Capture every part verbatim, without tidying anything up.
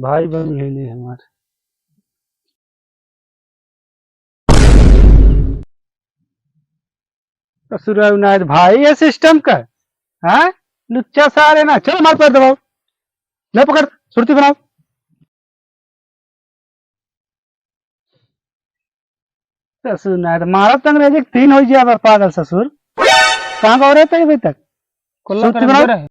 भाई बनी है नहीं हमार। ससुरा विनायक भाई, ये सिस्टम का, हाँ? लुच्चा सारे ना, चल मार पर दबाओ, ले पकड़, सुरती बनाओ। ससुर ना, तो मारा तो अंग्रेजी के तीन हो जाए, पर पागल ससुर। कहाँ का हो रहे थे अभी तक? कुल्ला सुरती करम बनाओ। दे रहे।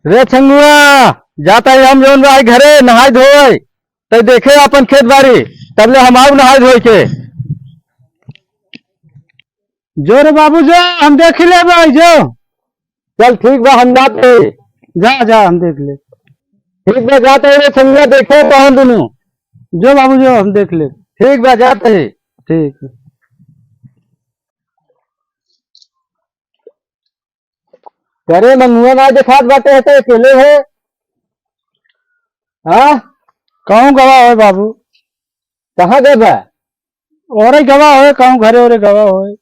रे छंगुआ, जाता ही हम जौन बा घरे नहाय धोय, तै देखे अपन खेत बारी, तब ले हम आऊ नहाय धोय के। जो रे बाबू जो, हम देख ले भाई जो। चल ठीक बा, हम जात ही। जा, जा, हम देख ले। ठीक बा, जात ही रे छंगुआ, देखे तो हम दुनू। जो बाबू जो, हम देख ले। ठीक बा, जात ही। ठीक। अरे मंगुआ ना देखात बाटे है तो अकेले है। हाँ? कहूँ गवा होए बाबू। कहाँ गए बा? ओरे गवा होए, कहूँ घरे ओरे गवा होए।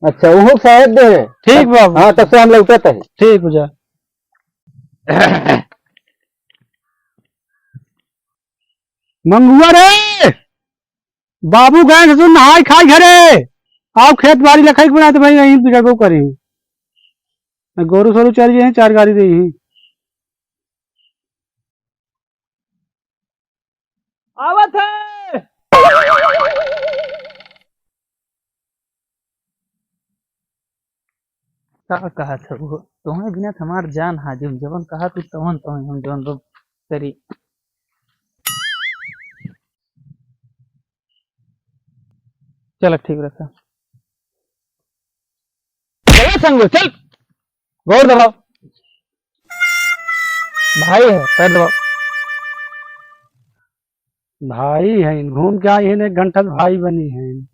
अच्छा, उहो साहेब दे है। ठीक बाबू। हाँ, तब से हम लौटत है। ठीक हो जा। मंगुआ रे, बाबू गए ससुर नहाय खाय घरे। आओ खेत बारी लखाई के बनाए तो भाई यहीं बिगड़बो करी। गोरू सोरू चर गए हैं, चार गाड़ी दे ही। आवत है। का कहत है वो? तोहरे बिना त हमार जान हाजिम, जवन कहा तू तवन तवन हम जवन रूप करी। चल ठीक रखा। चल संगो, चल। गोड़ दबाओ। भाई है, पैर दबाओ। भाई हैं, घूम के आई हैं, एक घंटा से भाई बनी हैं।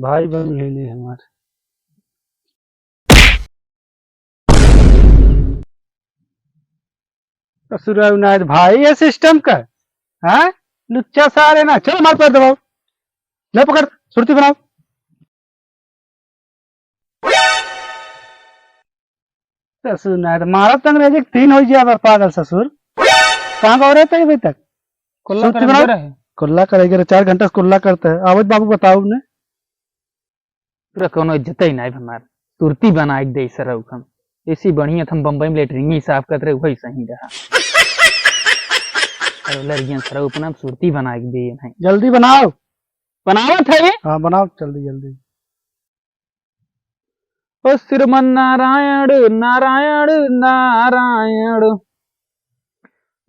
भाई बनी हैं नहीं हमारे। ससुरा विनायक भाई, ये सिस्टम का? हाँ? लुच्चा सारे ना, चल मार पैर दबाओ, ले पकड़, सुरती बनाओ। ससुर ना, तो मारा तो अंग्रेजी के तीन हो जाए, पर पागल ससुर। कहाँ का हो रहे थे अभी तक? कुल्ला सुरती करे बनाओ। अंदर है। कुल्ला करेगा रे, चार घंटा से कुल्ला करता है। आवत बाबू बताओ ने। पूरा कोनो इज्जत ही नाई हमार। सुरती बनाए के दे सरऊ हम। ऐसी बढ़िया त हम बम्बई में लेटरिंग ही साफ करत रहे, वही सही रहा। अरे लड़कियां सरऊ अपना सुरती बनाए के दे नहीं। जल्दी बनाओ। बनावत है ये? हाँ, बनाओ जल्दी, जल्दी। ओ श्रीमन नारायण, नारायण, नारायण।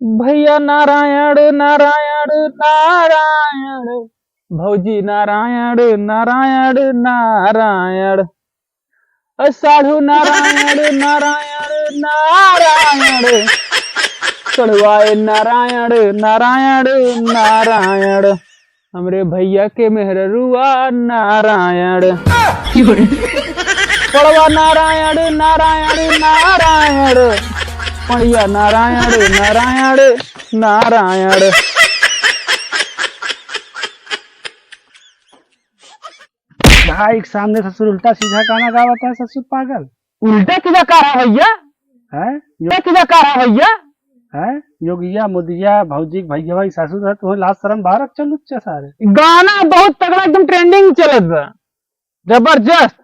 भैया नारायण, नारायण, नारायण। भौजी नारायण, नारायण, नारायण। अ साढ़ू नारायण, नारायण, नारायण। सड़वाए नारायण, नारायण, नारायण। हमरे भैया के मेहररुआ नारायण। पड़वा नारायण, नारायण, नारायण। पड़िया नारायण, नारायण, नारायण। भाई के सामने ससुर उल्टा सीधा गाना गावत है, ससुर पागल। उल्टा सीधा का रहा भैया? हैं? यो- उल्टा सीधा का रहा भैया? हैं? योगिया, मोदिया, भौजी के भैया, भाई, सासू रहत, वही लाज शरम बाहर रख, चल लुच्चा सारे। गाना बहुत तगड़ा, एकदम ट्रेंडिंग चलत बा, जबरदस्त।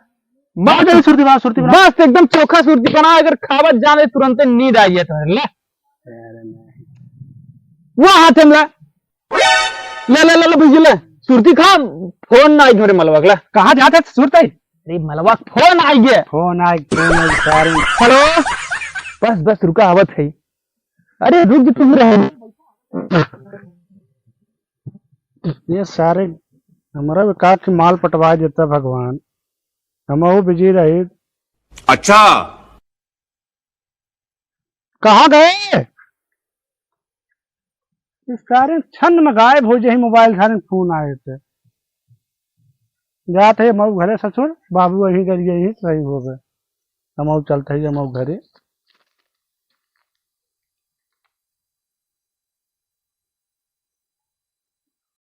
बस, बस, सुरती बना, सुरती बना। बस एकदम चोखा सुरती बना, अगर खावत जाने तुरंते नींद आ गया तो ले। अरे नहीं। वो हाथ में ला। ले, ले, ले, ले, बुझ ले। सुरती खा, फोन ना आई हमरे मलवा के ला। कहाँ जात है सुरत आई? अरे मलवा के फोन आई है। फोन आई, फोन आई, सारे। हेलो। बस, बस, रुका, आवत है। अरे रुक जा, तुम रहे। ये सारे हमारा भी का के माल पटवा देता भगवान, हम वो बिजी रही। अच्छा। कहाँ गए? इस सारे क्षण में गायब हो जाए, मोबाइल सारे फोन आए थे। जात है मऊ घरे ससुर, बाबू वहीं कर गए, यहीं सही हो गए। हम मऊ चलते ही मऊ घरे।